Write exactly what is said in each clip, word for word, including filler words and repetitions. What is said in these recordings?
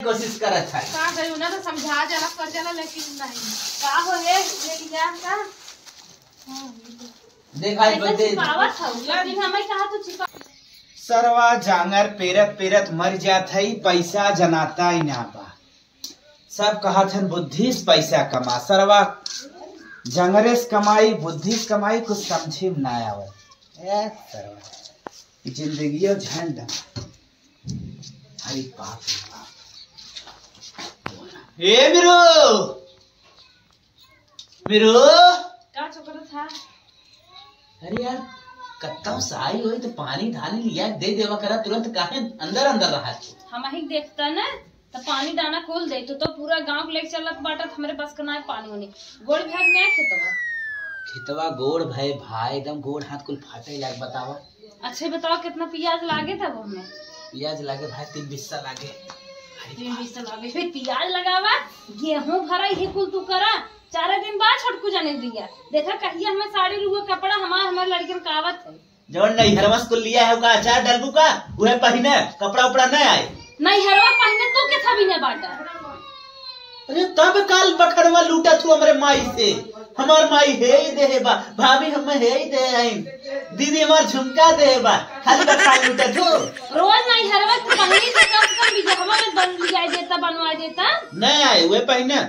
कोशिश करत है। का करी, उन्हें तो समझा जाला, कर जाला, लेकिन नहीं। का हो रे, ये लिया का? देखा है, कैसे बदे छिपावत हौ? एक दिन हमें कहा तू छिपा। सरवा जांगर पेरत पेरत मर जात है, पैसा जनाता ही ना बा। सब कहत हन बुद्धि से पैसा कमा, सरवा जंगरे से कमाई, बुद्धि से कमाई, कुछ समझे में ना आवत। ए सरवा, जिंदगियो झंड। अरे बाप रे बाप। ए बिरु, बिरु। का चक्कर था? अरे यार, कत्ता से आई होई तो पानी धानी लिया दे देवा करा, तुरंत काहे अंदर अंदर रहा तू? हम ही देखता ना, तो पानी दाना कुल दे, तू तो पूरा गांव के लेके चलत बाटा, तो हमरे बस का ना है पानी होने। गोड़ भाग में खेतवा। खेतवा गोड़ भय भाई, एकदम गोड़ हाथ कुल फाटे लाग बतावा। अच्छा बताओ, कितना पियाज लागे था वो में? पियाज लागे भाई, तीन बिस्सा लागे। अरे तीन बिस्सा लागे, फिर पियाज लगावा, गेहूं भरा, ये कुल तू करा। चार दिन बाद छोटकू जाने दिया। देखा, कहिया हमें साड़ी लुआ कपड़ा हमार, हमार लड़कियन का आवत है। जवन नैहरवा से कुल लिया है, ओका अचार डालबू का? उहे पहिने, कपड़ा उपड़ा न आए। नैहरवा पहिने तो के था भी न बाटा। अरे तब काल बखरवा लूटत हूँ हमरे माई से, हमार माई हे ही दे बा, भाभी हम हे ही दे आइन, दीदी हमार झुमका दे बा, खाली बखान लूटत हूँ। रोज नैहरवा से पहिने तो कम से कम बिगहवा में बन लिया देता, बनवा देता। न आए, उहे पहिने।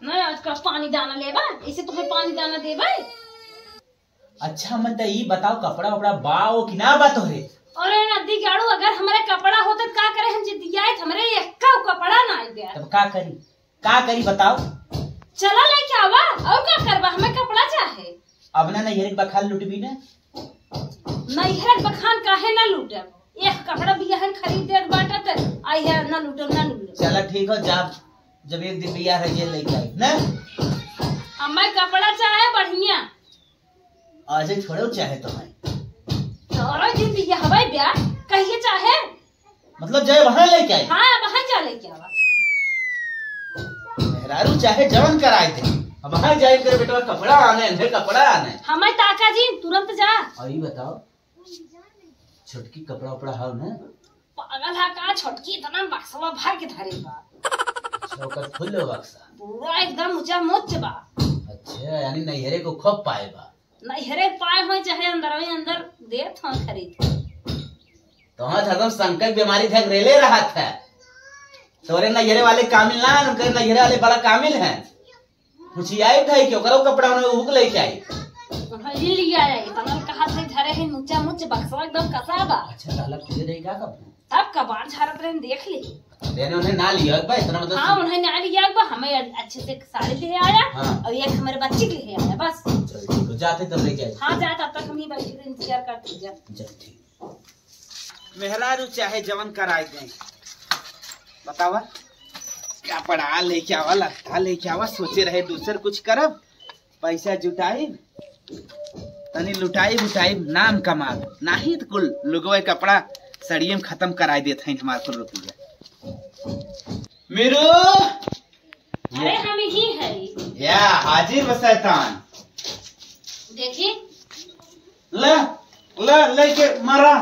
नहीं, आज का पानी दाना लेबा, इसे तुम्हें पानी दाना देबा। अच्छा, मैं तो ई बताओ, कपड़ा उपड़ा बा ओ कि ना बा तोहरे? अरे नदी गाड़ू, अगर हमरे कपड़ा होते त का करे, हम जिद्दियात, हमरे एक्का कपड़ा ना आइबे। तब का करी, का करी बताओ? चला लेके आवा, और का करबा, हमें कपड़ा चाहे। अब ना नैहरे के बखान लुटबी ना। नैहरे के बखान काहे ना लूटब? एक कपड़ा बियाहन खरीद देत बाटा त आई है ना लूटब, ना लूटब। चला ठीक हो, जा, जब एक दिन बियाह है ये लेके आई ना। हमें कपड़ा चाहे बढ़िया। आजे छोड़ो चाहे तो है। तोरो दिन बियाह हवे ब्याह, कहिए चाहे। मतलब जाए वहाँ लेके आई? हाँ, वहाँ जा लेके आवा। मेहरारू चाहे जवन कराए दे। अब वहाँ जाए कर बेटवा कपड़ा आने, अंधे कपड़ा आने। हमें ताका जी, तुरंत जा। और ये बताओ, छोटकी कपड़ा उपड़ा हाउ ना? पागल है का? छोटकी इतना बक्सवा भर के धरे बा। अच्छा, ओकर फुल बक्सा? पूरा एकदम ऊंचा मुच बा। अच्छा, यानी नैहरे को खूब पाए बा? नैहरे पाए हो चाहे अंदर में अंदर देत हो खरीद के। तो हाँ, हरदम संकट बीमारी धक रेले रहत है। तोरे नैहरे वाले कामिल ना है, उनके नैहरे वाले बड़ा कामिल है। कुछ आई भाई के ओकरो कपड़ा उन्हें उहक लेके आई। उन्हें ले लिया है, इतना कहा थे धरे है ऊंचा मुच बक्सा एकदम कसा बा। अच्छा, ताला खुले रही का कब? तब कबाड़ झाड़त रहे, देख ली। देने उन्हें ना लिया बा, इतना मतलब हाँ, उन्हें ना लिया बा, हमें अच्छे से साड़ी ले आया हाँ। और एक हमारे बच्ची के ले आया, बस। चल, ठीक हो, जाते तब ले जाए। हाँ, जा, तब तक हम ही बैठे थे, इंतजार करते जा। चल, ठीक। मेहरारू चाहे जवन कराए दें, बतावा, कपड़ा लेके आवा, लत्ता लेके आवा, सोचे रहे दूसर कुछ करब, पैसा जुटाई, तनी लुटाई बुटाई, नाम कमाब, नाही त कुल लुगवे कपड़ा सड़िए में खत्म कराई देत हैं हमार कुल रुपया। मेरू! अरे हम ही है। या हाजिर बा शैतान। देखी। ले, ले, लेके मारा।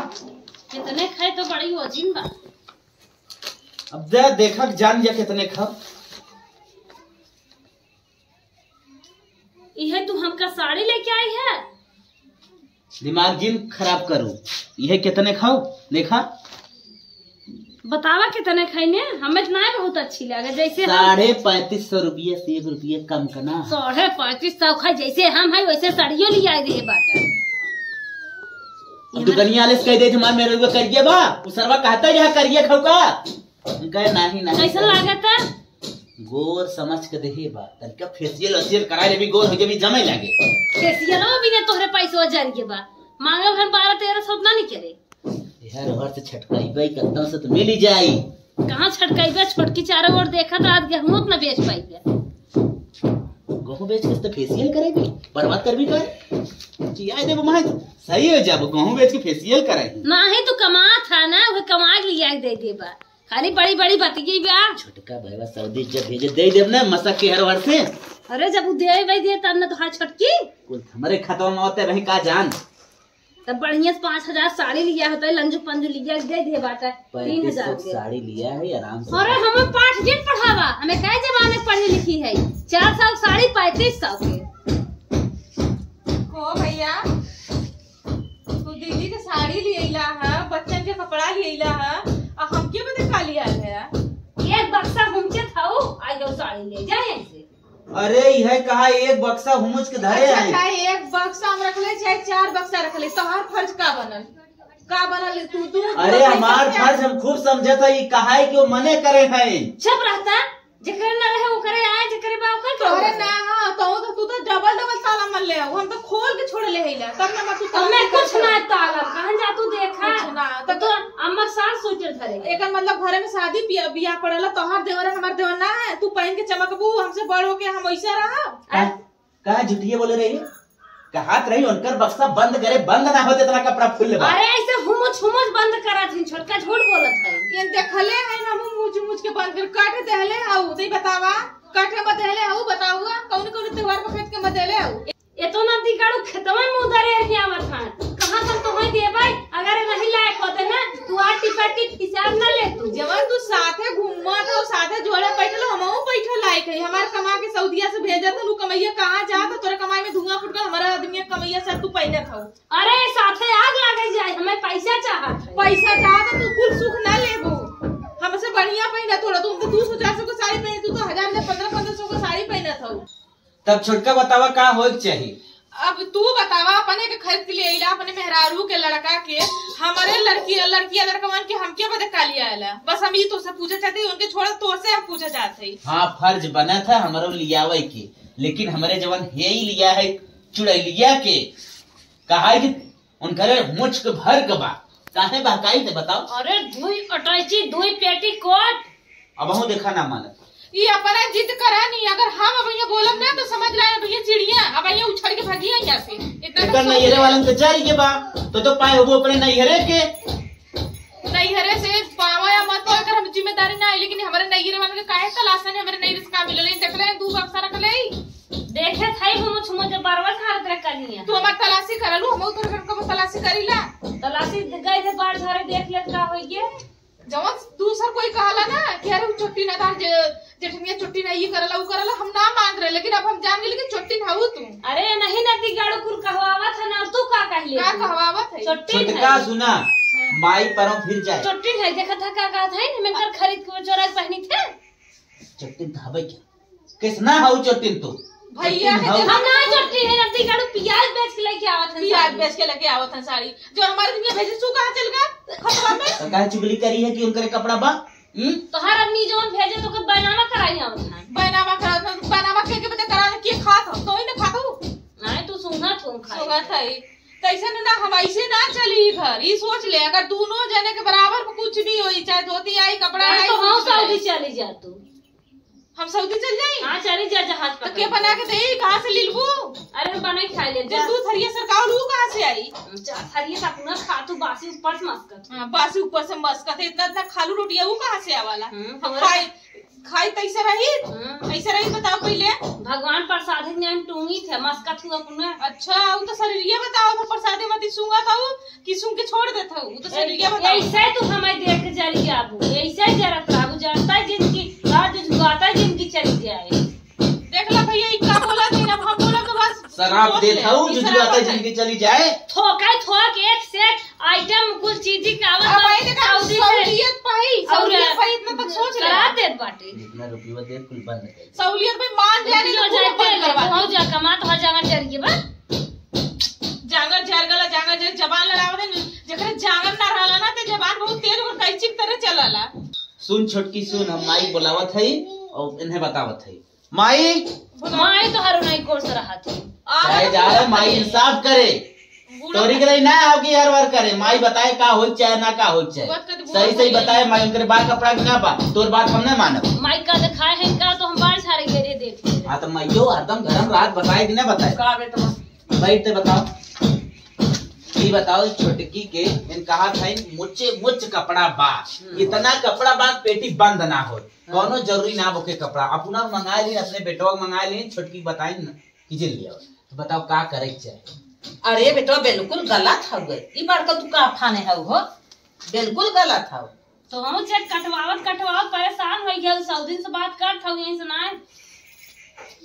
कितने खाए तो बड़ी वजन बा। अब दे, देखक जान जा कितने खा। इहे तू हमका साड़ी लेके आई है? दिमाग जिन खराब करू। इहे कितने खाओ, देखा। बतावा कितने खाई ने, हमें तो ना बहुत अच्छी लगे, जैसे हम साढ़े पैंतीस सौ रुपये से एक रुपये कम का ना। साढ़े पैंतीस सौ खाई, जैसे हम है वैसे साड़ियों ले आई रहे बाटा। अब दुकनिया वाले से कह दे, हमार मेरे को करिए बा, उ सरवा कहता है यहाँ करिए खाऊ का। कहे, "नाही, नाही, कैसन नाही।" लागत है? गोर समझ के देहे बा, तनिका फेसियल वेसियल कराए लेबी, गोर हो जेबी, जमे लागे। फेसियलो भी ने तोहरे पैसवा जर के बा, मांगब हम बारह तेरह सौ ना निकले। यार, हर से छटकाई बाई, कत्ता से तो मिल ही जाई। कहाँ छटकाई बा, छोटकी चारों ओर देखा तो आज गेहूं उतना बेच पाई है। गेहूं बेच के तो फेसियल करेबी, बर्बाद करबी का? चिया देबो माय, सही हो जाबो, गेहूं बेच के फेसियल करे। नाही तो कमा था ना, वो कमा के लिया के दे देबा। खाली बड़ी बड़ी बतिये बा। छोटका भैया सऊदी जब भेजे दे देब ना मसक के हर हर से। अरे जब उ दे भाई दे तब न तो हाथ छोटकी। कुल हमरे खतवा में होते रही का जान। तब बढ़िया से पाँच हजार साड़ी लिया होता है, लंजू पंजू लिया दे दे बाटा। पैंतीस सौ तीन हजार के। साड़ी लिया है आराम से। अरे हमें पाँच की है, चार सौ साड़ी पैंतीस सौ के। को भैया, तू दीदी के साड़ी लियला है, बच्चन के कपड़ा लियला है, आ हमके बदे का लिया है? एक बक्सा हुमचत हऊ, आई दो साड़ी ले जाए ऐसे। अरे, यह कहा एक बक्सा हुमुच के धरे अच्छा, है। चाहे एक बक्सा हम रख ले, चाहे चार बक्सा रख ले, तोहार फर्ज का बनल? का बनल? तू, तू, तू अरे, पैसा हमार क्या? फर्ज हम खूब समझत है, ई कहा है कि वो मने करे है। चुप रहता, जेकरे न रहे ओकरे आए, जेकरे बा ओकर का तोहरे करे? ना, हाँ, तो, तो तू तो डबल डबल ताला मर ले आओ, हम तो खोल के छोड़ ले हैला, तब ना तू अब मैं ताला कुछ कर ना ताला, कहाँ जा तू देखा? कुछ ना, तो तो, तो अम्मा सास सोच धरे। एकर मतलब घरे में शादी पिया-, बियाह पड़ला, तोहार देवर है, हमार देवर ना है, तू पहन के चमकबू, हमसे बड़ होके हम वैसे रहा। का, का झूठिए बोले रही? कहत रही उनकर बक्सा बंद करे, बंद ना होते इतना कपड़ा फुल ले बा। अरे ऐसे हुमुच हुमुच बंद करा थी, छोटका झूठ बोलत है। ये देखले है ना, मुँह मुच मुच के बंद कर, काट देहले हाउ, दे बतावा, काटे मत देहले हाउ, बतावा, कौन कौन त्योहार पर खेत के मत देले हाउ? ये तो ना दिगाड़ू खेतवा में उधर है क्या मत खान, कहाँ तक तो होई देबै, अगर नहीं लायक होते ना, तू आटी पाटी हिसाब ना ले तू। जवन तू साथे घूमत हो, साथे जोड़े बैठल हो, हमहू बैठल लायक है। हमार कमा के सऊदिया से भेजत हो, उ कमैया कहाँ जात हो? तोरे कमाई में धुआं फुटकल, हमारा आदमी के कमैया से तू पहनत हो। अरे साथे आग लगे जाए, हमें पैसा चाहत है। पैसा चाहत है, तू कुल सुख ना लेबू। हमसे बढ़िया पहना थोड़ा, तुम तो दू सौ चार सौ को साड़ी पहने, तू तो हजार ले पन्द्रह पन्द्रह सौ को साड़ी पहनत हो। तब छोटका बतावा का होए के चाही? अब तू बतावा, अपने के खरीद के लिए अइला, अपने मेहरारू के लड़का के, हमरे लड़की, लड़किया लड़कवन के हमके बदे का लिया आला? बस हम ई तोसे पूछे चाहते हैं, उनके छोड़ तोसे हम पूछे चाहते हैं। हाँ, फर्ज बनत है हमरो लियावे के, लेकिन हमरे जवन हे ही लिया है चुड़ैलिया के, कहा है कि उनकरे मुझ के भर के बा, काहे बहकाई थे बताओ? अरे दुई अटैची, दुई पेटीकोट। अब हूँ देखा ना मानत। ई अपना जिद करा नी, अगर हम अब ये बोलब ना तो समझ रहा है भैया चिड़िया, अब ये उछड़ के भागी है यहाँ से। इतना तो एकर सोच नैहरे ले। वालन के जाई के बा, तो, तो पाए होबो अपने नैहरे के। नैहरे से पावा या मत पावा, एकर हम जिम्मेदारी ना है, लेकिन हमारे नैहरे वालन के काहे तलाशा नहीं, हमारे नैहरे से का मिलल, देख ले, दू बक्सा रख ले। देखे थे हम छुमो जब बरवा खारत रह कनिया। तू हमार तलाशी करलू, हम तोर घर को तलाशी करीला। तलाशी गए थे बाढ़ झरे देख लेत का होई गे। जवन दूसर कोई कहला ना कि अरे उ चोट्टी ना तार जे-, जेठनिया चोट्टी ना ई करला, उ करला, हम ना मान रहे, लेकिन अब हम जान गेली कि चोट्टी ना हऊ तू। अरे नहीं ना ती गाड़ू कुल कहवावत है ना, तू का कहले का तू? कहवावत है? चोट्टी छोटका है। सुना, हाँ। माई परम फिर जाए। चोट्टी है, देखा था का कहत है, मैं कर खरीद के चोरा के पहनी थे। चोट्टी धावे क्या? किसना हऊ चोट्टिन तू? भैया चोट्टिन के हऊ? जब हम ना चोट्टिन है, नती गाड़ू प्याज बेच के लेके आवत है प्याज साड़ी। बेच के लेके आवत है साड़ी। जो हमारे दुनिया भेजे, सू कहाँ चल गए? खतवा में। तो काहे चुगली करी है कि उनकरे कपड़ा बा? हम्म? तोहार आदमी जौन भेजे तो के बैनामा कराई आवत है। बैनामा करा, बैनामा के, के बता करा, के खात हो? तो ही ना खात हो। नहीं, तू सूंघत हो, खाई। सूंघत है। तैसे न ना, हम ऐसे ना चली घर। ई सोच ले, अगर दोनों जने के बराबर में कुछ भी होई, चाहे धोती आई, कपड़ा अरे आई, तो हम कुछ भी सऊदी आई। चली जा तू। हम सऊदी चल जाई? हाँ, चली जा जहाज तो पकड़ के। के बना के देई? कहाँ से लिलबू? अरे, हम बनाई खाई ले, जो जा। तू थरिया सरकावल, ऊ कहाँ से आई? जा, थरिया से अपना खा, तू बासी ऊपर से मस्कत। हाँ, बासी ऊपर से मस्कत है, इतना, इतना खालू रोटिया, ऊ कहाँ से आवाला? हम्म, हम तोरे खाई, खाई तैसे रही? हम्म। ऐसे रही, बताओ पहले। भगवान प्रसाद है, ज्ञान टूंगी थे, मस्कत हुआ अपना। अच्छा, ऊ तो शरीरिया बताओ था, प्रसादे मती सूंगा था ऊ। कि सुन के छोड़ देत हऊ, उ तो ए-, सरिया बताओ। ऐसे तू हमें देख के जरी जाबू, ऐसे जरत रहबू, जरता जिंदगी, रात जुझुआता जिंदगी चली जाए। देख ला भैया, ई का बोला कि अब हम बोलब तो बस शराब सोच देत ले, हऊ, ई जुझुआता शराब है। जिंदगी चली जाए। थोका थोक एक से एक आइटम कुल चीजी के आवत अब बा, आई देखा, सऊदी से। सहूलियत पाई, और सहूलियत पाई, इतना तक सोच ले। करा देत बाटे। जितना रुपया दे, कुल बंद कर। सहूलियत में मान जाए, रुपया तो कुल जाए, बंद करवा दे। हो जा, कमा तो हर जगह चल के बा। जांगर झर गला, जांगर झर, जबान लड़ावत है, जेकरे जांगर ना रहला ना, ते जबान बहुत तेज और कैंची की तरह चलाला। सुन छोटकी सुन, हम माई बुलावत हई और इन्हें बतावत हई। माई! माई तो हरो नहीं कोर्स रहा थी। आ, चाहे जा रहे, माई इंसाफ करे। बूढ़ा तोरी के लिए ना आओगी हर बार करे। माई बताए का होई चाहे ना का होई चाहे। बात कर, बूढ़ा सही सही भाई। बताए माई, उनके बात कपड़ा के ना बा। तोर बात हम ना मानब। माई का दिखाए है का तो हम बाल झाड़े के रे देख। हाँ तो माइयो हरदम गरम रात बताए कि ना बताए? का बेटा? बैठ ते बताओ। ई बताओ, छोटकी के इन कहा था, इन मुच्चे मुच्च कपड़ा बा, हम्म। इतना कपड़ा बा, पेटी बंद ना हो। हाँ। कौनो जरूरी ना बोके कपड़ा, अपना मंगा ली, अपने बेटवा के मंगा ली, छोटकी बताई न कि जे लिया। तो बताओ का करे के चाही? अरे बेटवा, बिल्कुल गलत हउवे। ई बड़का तू का फाने हउ हो? बिल्कुल गलत हउ। तो हम चेक कटवावत कटवावत परेशान हो गया, सौ दिन से बात करत हूँ, यहीं से ना है।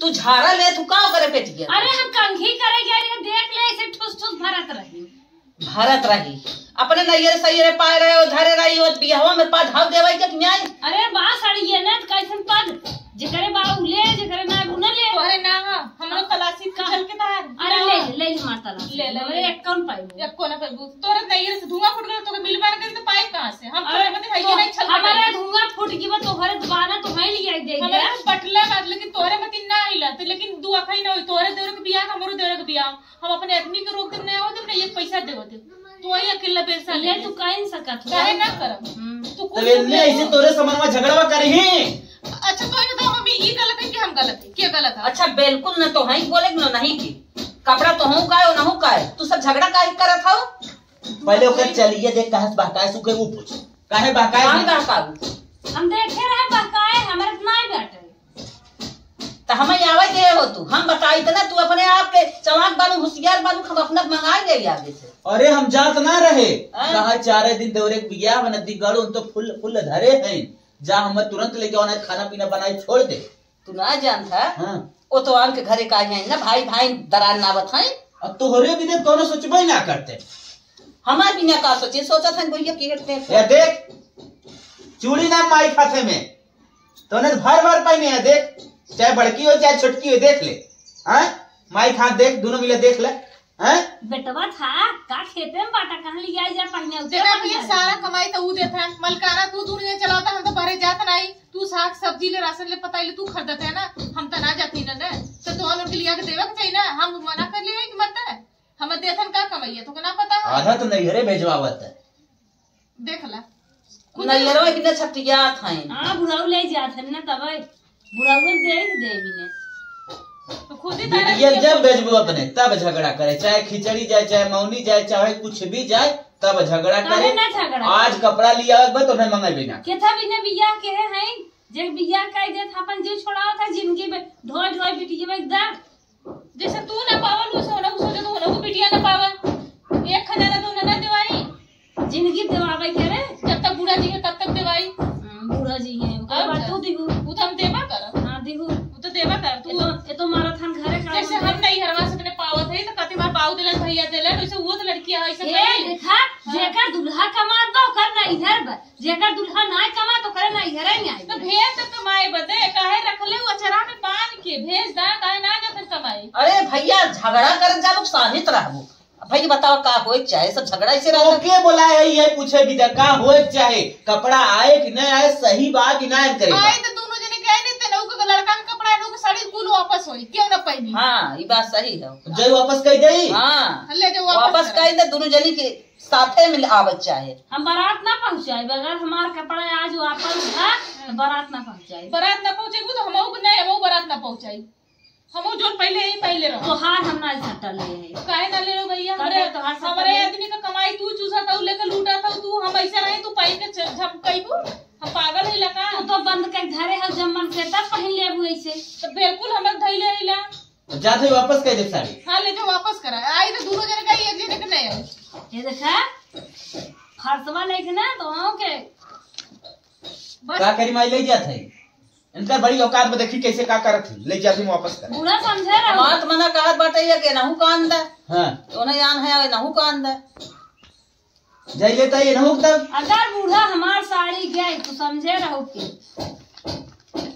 तू झारा ले, तू का करे पेटिया? अरे, हम कंघी करे गए रहे, देख ले, ऐसे ठुस ठुस भरत रही। भरत रही। अपने नैयर सैयर पाए रहे हो, धरे रही हो, बियाहवा में पा धाव देवे के कि नहीं? अरे, बा साड़ी ये ना, तो कैसन पद? जेकरे बा उ ले, जेकरे ना उ ना ले। अरे ना, हमरो तलाशी का? चल के तार। अरे, ले, ले, ले, मार तलाशी। ले, ले, हमरे ले। एक कौन पाई? एक कौन पाई? तोरे नैयर से धुआं फूट गल, तोके मिलबा न करी, तो पाई कहाँ से? हम अरे, तोरे मते हइये तो नहीं छल हमारे कटाई। धुआं फूट गई बा, तोहरे दुबारा तो है लिया दे हमारे दिया। तो बटला बात, लेकिन तोहरे मती ना आइला, तो लेकिन दू अखई ना होई, तोहरे देवर के बियाह, हमरो देवर के बियाह। हम अपने आदमी के रोक देब, नहीं हो देब, नहीं एक पैसा देव देब। तू वही अकेला बेलसा ले ले। तू कह नहीं सकत हो। काहे ना करब? हम्म। तू तब खुद एन्ने ऐसे तोरे समझ में झगड़वा करही। अच्छा, तो ये बताओ, मम्मी, ये गलत है कि हम गलत है? क्या गलत है? अच्छा, बिल्कुल न तो है, बोले न नहीं की। कपड़ा तो हूँ का है, ना हूँ का है। तू सब झगड़ा काहे करत हो? पहले ओकर चलिए देख, कहाँ से बहकाए सुखे, वो पूछ। काहे बहकाए हम भी? बहकाऊ? हम देखे रहे बहकाए, हमारे तो नहीं बैठे। त हमें आवे दे हो तू, हम बताई त ना, तू अपने आप के चालाक बानू, होशियार बानू, हम अपना मंगाई ले आगे से। अरे हम जात ना रहे, हाँ। कहा चारे दिन देवरे के बियाह बा नदी गढ़, उन तो फुल, फुल धरे हैं, जा हमें तुरंत लेके आना, खाना पीना बनाए छोड़ दे। तू ना जानता, हाँ। वो तो आन के घरे का है ना, भाई भाई दरार नावत है। अब तोहरे भी देख, तोनो सोचबे ना करते। हमार बिना का सोचे, सोचत है भैया की हटते हैं। या देख, चूड़ी ना माई खाते में, तोने तो भर भर पहने हैं, देख, चाहे बड़की हो, चाहे छोटकी हो, देख ले। हाँ? माई खात देख, दोनों मिले देख ले। हैं? बेटवा था, का खेते में बाटा, कहाँ लिया जा पहने, उसे तेरा पहने भी जा। सारा कमाई तो ऊ देत है, मलकारा तू दूर ये चलाता, हम तो बहरे जात नहीं, तू साग सब्जी ले, राशन ले, पता ले, तू खरीदत है ना, हम तो ना जाती ना, ना, तो तोहन लोग के लिया के देवे के चाहिए ना, हम मना कर लिए कि मत है, हम देथन का कमैया, तो ना पता है। आधा तो नैहरे भेजवावत है। देख ला। खुद नैहरवा बिना छटियात हैं। हाँ, बुढ़ऊ ले जात है ना, तबे बुढ़ऊ दे ही दे बिने। तो खुद ही तारा बिटिया दिए जब बोल। भेजबू अपने, तब झगड़ा करे, चाहे खिचड़ी जाए, चाहे मौनी जाए, चाहे कुछ भी जाए, तब झगड़ा काहे करे। ना झगड़ा? आज कपड़ा लिया बा तो नहीं मंगेबे ना। केथा बिना बियाह के है, हैं? जे बियाह कर देत, अपन जीव छोड़ावत है, जिंदगी में ढोए ढोए बिटिया में दर्द। जैसे तू ना पावल, वैसे होना, वैसे होना, वो बिटिया ना पावा। एक खाना ना दो ना, ना देवाई। जिंदगी देवावे के रे। जब तक बूढ़ा जी है, तब तक देवाई। हाँ, बूढ़ा जी है। ओकर और बाद का? तू दिहू। वो तो हम देवा कर। हाँ, दिहू। वो तो देवा कर। तू ये तो, ये तो मारा थान घरे का जैसे हम नहीं हरवा से अपने पावत है, तो कति बार पाऊ देलन, भैया देलन, वैसे वो तो लड़कियां है, ऐसे ए, नहीं। देखा, हाँ। जेकर दुल्हा कमात बा, ओकर नैहर बा। जेकर दुल्हा नाय कमा तो करे ना इहरे में आई। तो भेज तो कमाए बदे, काहे रखले उ अचरा में बांध के? भेज दा, काहे ना जातन कमाए? अरे भैया, झगड़ा करत जा लोग साहित रहबो। अब भाई बताओ का होए के चाहे, सब झगड़ा ऐसे तो रहता। के बोलाए है ये पूछे भी का होए के चाहे, कपड़ा आए कि नहीं आए, सही बात कि ना करे। आए तो दोनों जने गए नहीं, तेनहू के लड़का के कपड़ा, एनहू के साड़ी कुल वापस होई, क्यों ना पहनी? हाँ, ये बात सही है। जय वापस कह दे। हाँ, ले जाओ वापस वापस करा। कह दे, दोनों जने के साथे में आवे के चाहे। हम बारात ना पहुँचाइब, अगर हमार कपड़ा आज वापस हुआ, तो बारात ना पहुँचाइब। बारात ना पहुँचेबू तो हमहू के नहीं, हमहू बारात ना पहुँचाइब। हमहू जोन पहले ही पहले रहो। तोहार हम ना सटल ले है। काहे ना ले लो भैया? कहे हमरे, तोहार सटल हमरे ले। आदमी का कमाई तू चूसा था, लेके लूटा था तू, हम ऐसे रहे, तू पाई के झ-, झपकइबू? हम पागल है लका? तू तो बंद कर धरे हो, जब मन के तब पहन लेबू ऐसे। तो बिल्कुल हमर धैले है ला। अब जात है वापस कह दे साड़ी। हाँ, ले जाओ, वापस करा। आई तो दोनों जने का, एक जने के नहीं आई। ये देखा, फरसवा नहीं थे ना, तो वहाँ के बस। का करी माई, ले जात है। इनका बड़ी औकात में देखी कैसे का करत है। ले जात है वापस कर। बूढ़ा समझे रहो। बात मना कहत बाटे ये के नहु कान दे। हाँ। तो नहीं आन है, आवे नहु कान दे। जाई लेता ये नहुक तब। अगर बूढ़ा हमार साड़ी गए तो समझे रहो कि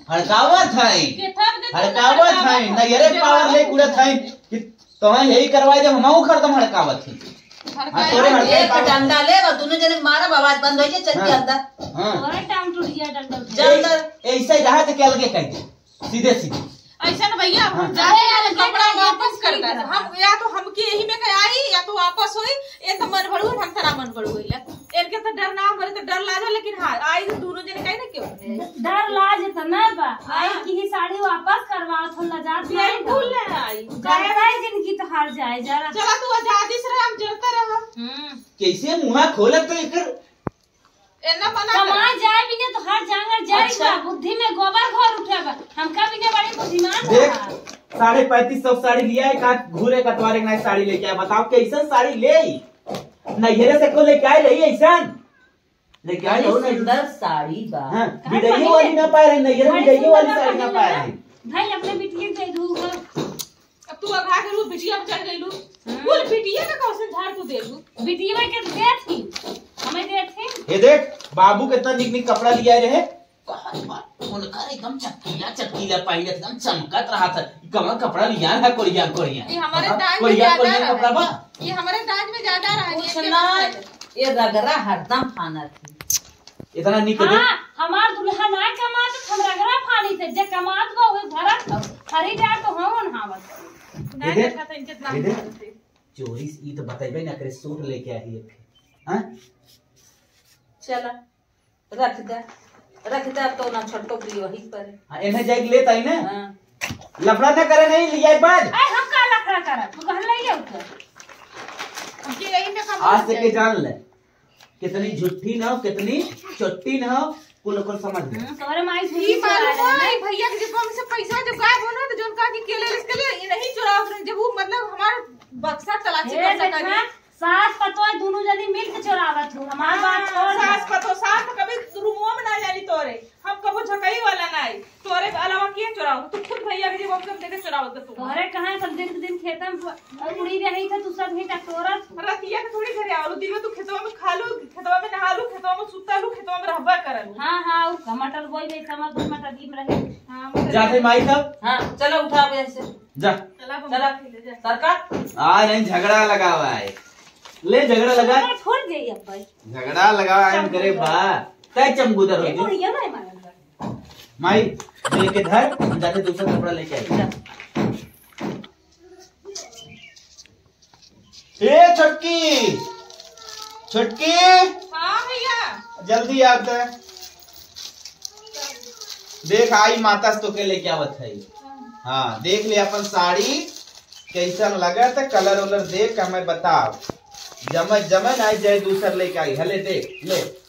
हड़कावत है। के थप दे, हड़कावत है। हड़कावत। नैहरे पावर ले कूड़त है कि तोहन यही करवाई दे, हमहू खरदम हड़कावत है। हड़कावत। हाँ, तोरे हड़काई एक पावर। डंडा ले और दोनों जने मारा, आवाज बंद हो जाए, चल के हाँ। अंदर। हाँ। तोरा टांग टूट गया डंडा उठा। जा अंदर। ऐसे रहा तो क्या लगे कह दे। सीधे सीधे। ऐसा ना भैया, हाँ। हम जाते हैं, अरे, कपड़ा अरे, वापस कर दे। हम या तो हमके यही में कहे आई, या तो वापस होई, ये तो मन भड़ू, हम तरा मन भड़ू होइला। इनके तो डर ना, हमारे तो डर लाजा, लेकिन हाँ, आई तो दोनों जने कहे ना क्यों? डर लाज तो ना बा, आई हाँ। की ही साड़ी वापस करवाओ, तो लजात नहीं बिल्कुल बा। ना आई। जाए भाई जिनकी तो हार जाए जरा। चला तू आजादी से रह, हम जरता रह। हम्म। कैसे मुँह खोलत तो एकर एन्ना मना कमा कर। जाए बिना तो हर जांगर जाए अच्छा। बा, बुद्धि में गोबर घोर उठे बा। हमका बिना बड़ी बुद्धिमान देख, बा। साढ़े पैंतीस सौ साड़ी लिया है, का घूरे कटवारे के नहीं साड़ी लेके आया। बताओ, कैसे साड़ी ले? नैहरे से को लेके आए रही ऐसा? लेके आए बड़ी हो नहीं? सुंदर साड़ी बा। हाँ, कहाँ बिदैयो पहने? वाली ना पाए रही, नैहरे बड़ी बिदैयो वाली सुंदर साड़ी ना पहने पाए ना। रही। भाई, अपने बिटिया के दे दू घर। अब तू अघा के रूप बिटिया पे चढ़ गइलू। हम्म। बोल, बिटिया का कौन झाड़ तू दे दू? बिटिया के देत ही, हमें देत ही। ये देख, बाबू कितना निक निक कपड़ा लिया रहे। कहत बा, उनकर एकदम चटकीला चटकीला पहिरे, एकदम चमकत रहत है। ई कवन कपड़ा लिया है, कोरिया कोरिया? ये हमारे हाँ, दान में कोरिया ज्यादा कोरिया रहे। कपड़ा बा। ये हमारे दान में ज्यादा रहे, कुछ ये ना, ये रगरा हरदम फानत है। इतना निक दे। हाँ, हमार दुल्हा ना कमात, हम रगरा फानी थे। जे कमात बा, वही भरत, हरी जा तो हम ओन्हावत। ना ये दे, देखा था इनके इतना ये दे। चोरी से ई तो बतइबे ना करे, सूट लेके आई है। हाँ? चला, रख दे, रख दे, अब तो ना छोटको प्रिय वही पर। हाँ, इन्हें जाके लेता ही ना। हाँ। लफड़ा ना करे, नहीं लिया एक बार। ए, हम का लफड़ा करब? तू कहन ले आओ तो। अब ये यही में कम आज हो से के जाए। जान ले, कितनी झुट्ठी ना हो, कितनी चोट्टी ना हो, कुल कुल समझ ले। हम्म, तोहरे माई ई झूठी मालूम चला रहे है, हैं। भैया के जेबवा में से पैसा जब गायब होला, तो जोन कहा कि के ले, इसके लिए ये नहीं चुरावत रहे। जब वो, मतलब, हमार बक्सा तलाशी हे कर सका देखा, नहीं। सास पतोह दुनू जनी मिल के चोरावत हो, हमार बात हाँ, छोड़ दे। सास पतोह, सास तो कभी रूमवा में ना जानी तोरे। हम कबो झकई वाला नाई, तोरे के अलावा के चोराओ? तू खुद भैया के जेब में देके चोरावत तू। तोहरे कहाँ सब दिन के दिन खेतन प-, उड़ी रही थे, तू सब ही टटोरत। रतिया के थोड़ी घरे आवलू, दिन में तू खेतवा में खालू, खेतवा में नहालू, खेतवा में सुतालू, खेतवा में रहबा करलू। हाँ, हाँ, उ मटर बोई गई, समझ दो मटर दिन रहे। हाँ, मटर जाते माई तब? हाँ, चलो उठा अब ऐसे। जा। चला, चला। चला, जा। सरकार। आ नहीं, झगड़ा लगा हुआ है। ले, झगड़ा लगा। छोड़ दे अब भाई। झगड़ा लगा है, करे बा। तय चमगुदर हो ये गई। तो ये नहीं मालूम। माई, लेके धर, हम जाते दूसरा कपड़ा लेके आए। जा। ए छोटकी, छोटकी। हाँ भैया। जल्दी आ त। देख आई माता से तोके लेके आवत है। हाँ, देख ले अपन साड़ी कैसन लगत, कलर उलर देख हमें बताओ। जमे जमे ना आई जाए दूसर लेके आई। हले देख ले।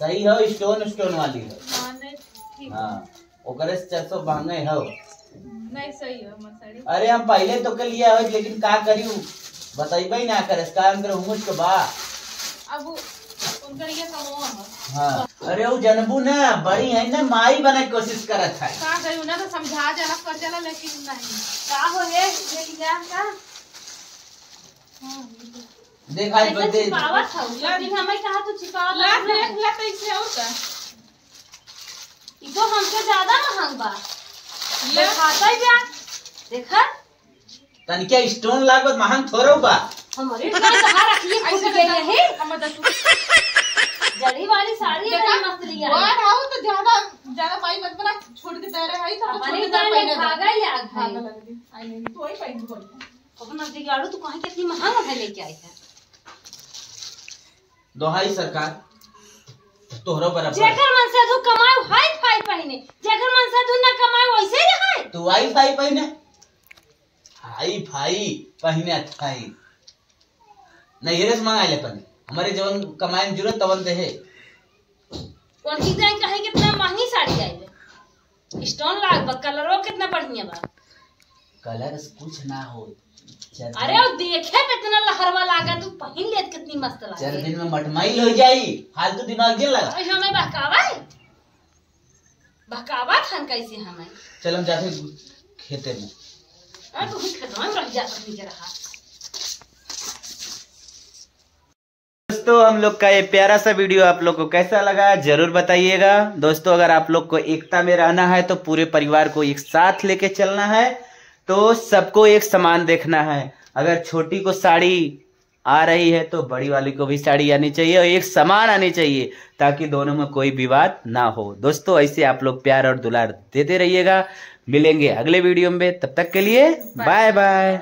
सही हो, stone stone वाली हो। हाँ, नहीं, ठीक है। हाँ, ओकरे से चार सौ महंगे हो। नहीं, सही हो, मत साड़ी। अरे, हम पहले तो के लिए हो, लेकिन का करी, उ बतइबे ना करे, का अंदर हुमुच के बा। अब उ-, उनकर ये कमवा है। हाँ, अरे, उ जनबू ना, बड़ी है ना, माई बने के कोशिश करत है। का करी, उन्हें तो समझा जाला, कर जाला, लेकिन नहीं। का हो, ये, ये लिया का? देख, आज कैसे बर्थडे छिपावत हऊ? सब दिन हमें कहा तू छिपावत ला, हऊ ना। देख, ला, कैसे हो का? ई तो हमसे ज्यादा महंग बा। ले। दिखाता ही जा। देखा? तनिका stone लागत महंग थोड़ो बा। हमारे इतना कहाँ रखिए, फूट ऐसे गई देखा, है। हम बता तू। जड़ी वाली साड़ी देखा? इतनी मस्त लिया है। बड़ हऊ तो ज्यादा, ज्यादा माई मत बना, छोड़ के दे रहे हैं, तो अपने छोड़ के दे जाने पहने दे। भागा ही आ गई। भागा लग गई। आई नहीं, तो वही पहन के बोल। अपना बिगाड़ू, तू कहीं कितनी महंगा है लेके आई है। दोहाई सरकार, तोहरो बराबर। जेकर मन से तू कमाऊ, हाई फाई पहिने, जेकर मन से तू ना कमाऊ, वैसे ही रहे। तू हाई फाई पहिने, हाई फाई पहिने थाई। नैहरे से मंगाए ले पहने, हमारे जवन कमाए में जरूरत तवन दे है। कौन चीज आई, कहे कितना महंगी साड़ी आई है। Stone लाग बा, कलरो कितना बढ़िया बा। कलर से कुछ ना हो। चार अरे, दिन वो देखे में इतना लहरवा लागा, तू पहिन लेत कितनी मस्त लागे। चार दिन में मटमाइल हो जाई, फालतू दिमाग जिन लगा। अरे, हमें बहकावा है? बहकावा थन कैसे हमें? चल, हम जाते खेते में। अरे, तू खेतवा में रह जा, अपनी जगह। दोस्तों, हम लोग का ये प्यारा सा video आप लोग को कैसा लगा, जरूर बताइएगा। दोस्तों, अगर आप लोग को एकता में रहना है तो पूरे परिवार को एक साथ लेके चलना है, तो सबको एक समान देखना है। अगर छोटी को साड़ी आ रही है तो बड़ी वाली को भी साड़ी आनी चाहिए और एक समान आनी चाहिए, ताकि दोनों में कोई विवाद ना हो। दोस्तों, ऐसे आप लोग प्यार और दुलार देते रहिएगा। मिलेंगे अगले video में, तब तक के लिए bye bye।